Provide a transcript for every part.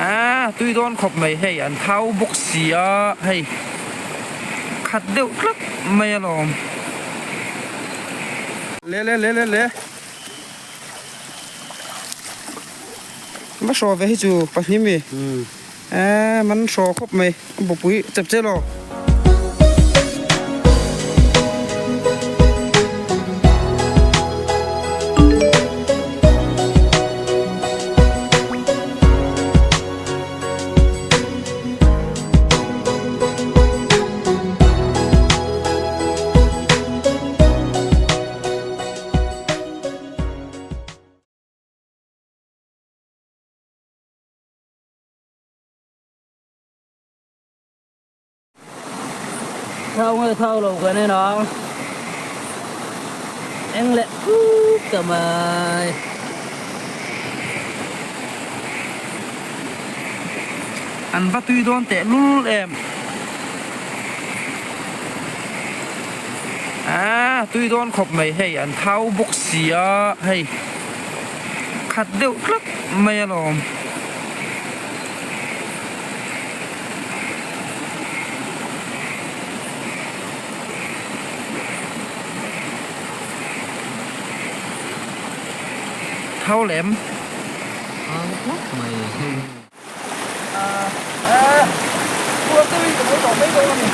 Aaa tui dawn khawp mai hei an thau bawk si a hei khat deuh tlat mai alawm. Le le le le le va hraw ve hi chu pahnih mi eee man hraw khawp mai a bawpui chep che law. Thau nge thau lo kan en ang eng leh khup ta mai. An va tui dawn teh lul em. Aaa tui dawn khawp mai hei an thau bawk si a hei khat deuh tlat mai alawm. Thau lem. Thau khawp mai. Aaa puar deuhin ka lo tawh mai dawn a ni.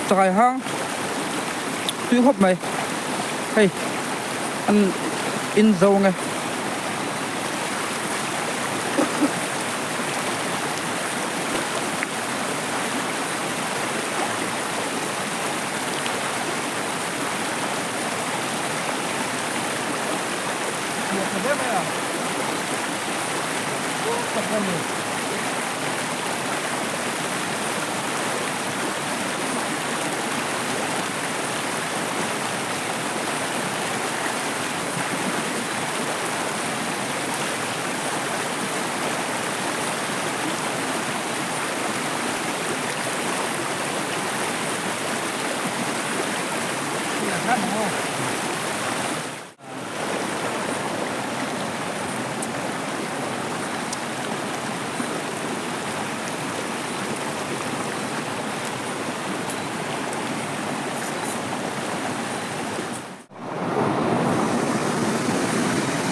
Chakai hang tui khawp mai hei an in zo nge.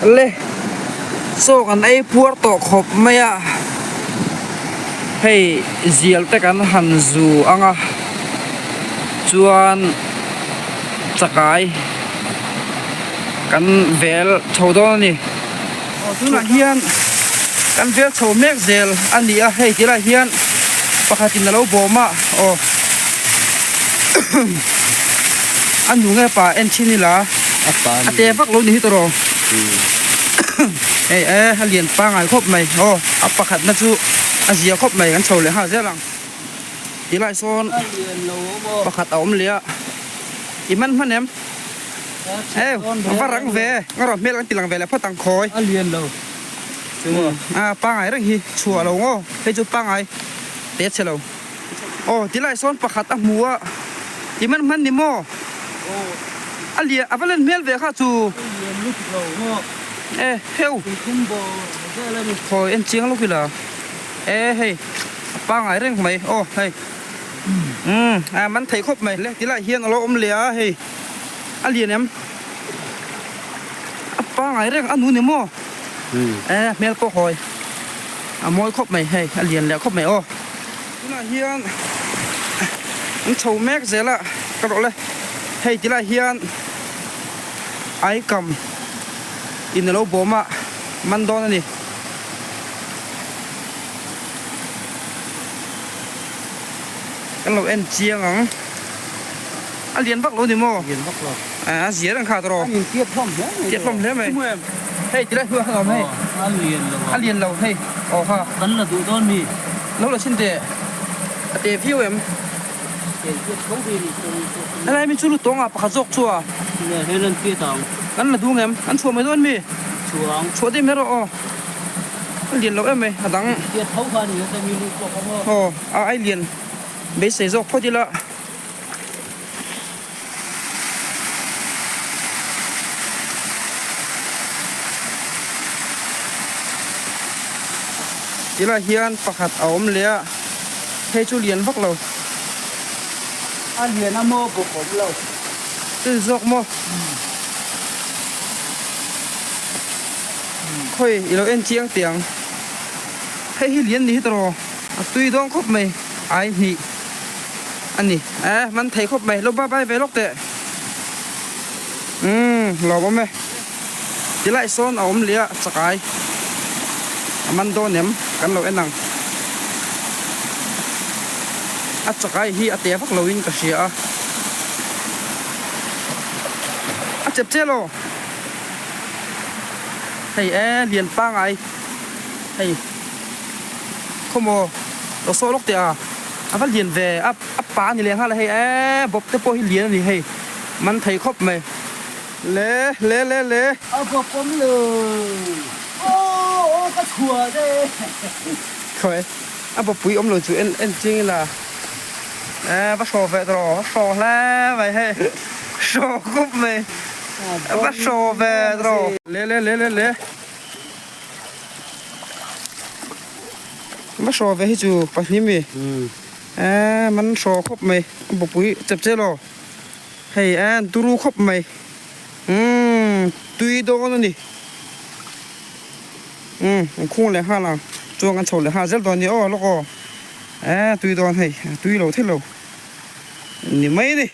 Le chaw kan ei puar tawh khawp mai a hei zial te kan han zu ang a chuan chakai kan vel chho dawn a ni aw tunah hian kan vel chho mek zel a ni a hei tilai hian pakhatin a lo bawm a aw a nu nge pa en thin ila a te vak lo ni hi tawh rawh hei e a lian pangai khawp mai aw a pakhatna chu a zia khawp mai kan chho leh nghal zel ang. Tilai sawn pakhat a awm leh a, i man hman em? Heu, a va rang ve, nga rawh hmel an ti lang ve leh phawt ang khawi. A lian lo. A pangai reng hi chhuah lo ngaw, hei chu pangai te chhe lo. Aw, tilai sawn pakhat a hmu a, i man hman ni maw? A lian, a va len hmel ve kha chu. A lian lutuk lo ngaw. E, heu. Khawi en chiang lawk ila. E, hei. A pangai reng mai aw hei umm a man thei khawp mai le tilai hian alo awm leh a hei a lian em a pangai reng a nu ni maw e hmel pawh hawi a mawi khawp mai hei a lian leh khawp mai aw tunah hian. An chho mek zel a ka rawh le hei ti lai hian aikam in alo bawm a man dawn a ni. Kan lo en chiang ang. A lian vak lo ni maw? Lian vak lo. A zia reng kha tawrh. An in tiat hlawm hle mai. Tiat hlawm hle mai. Hei tilai hnuaiah khan a awm hei. A lian lo a. A lian lo hei. Aw kha. Kan la duh dawn mi? Lo la chhin teh. A te viau em? Te tiat tho ve ni chuan in pawh. Helai mi chu lu tawng ah pakhat zawk chu a. Nge hei lan tiat ang. Kan la duh ngem? An chhuah mai dawn mi? Chhuang. Chhuah deuh mai rawh aw. A lian lo em mai a dang. Tiat tho kha a ni a mi lu pawh kha maw. Aw a ai lian beisei zawk phawt ila. Tilai hian pakhat a awm leh a, hei chu lian vak lo. A lian a maw bawk awm lo. Chu zawk maw? Khawi i lo en chiang teh ang. Hei hi lian ni hi tawh a tui dawn khawp mai ai hnih. A ni e, man thei khawp mai, lo bye bye ve lawk teh. Umm lawm awm e. Tilai sawn a awm leh a chakai a man dawn em kan lo en ang. A chakai hi a te vak lo in ka hria a. A chep che lo. Hei e lian pangai hei khawmaw lo saw lawk teh a. A va lian ve a a pa a ni leh nghal a hei eee bawp te pawh hi lian a ni hei man thei khawp mai le le le le. A bawp awm lo aw aw ka chhuah de. Khawi a bawp pui awm lo chu en en chiang ila eee va hraw ve tawh va hraw hle mai hei hraw khup mai va hraw ve tawh le le le le le. Va hraw ve hi chu pahnih mi eee man hraw khawp mai a bawpui chep che law hei en turu khawp mai umm tui dawn a ni umm an khung leh nghal ang chuan kan chho leh nghal zel dawn a ni aw lawk aw eee tui dawn hei tui lo thei lo ni mai a ni.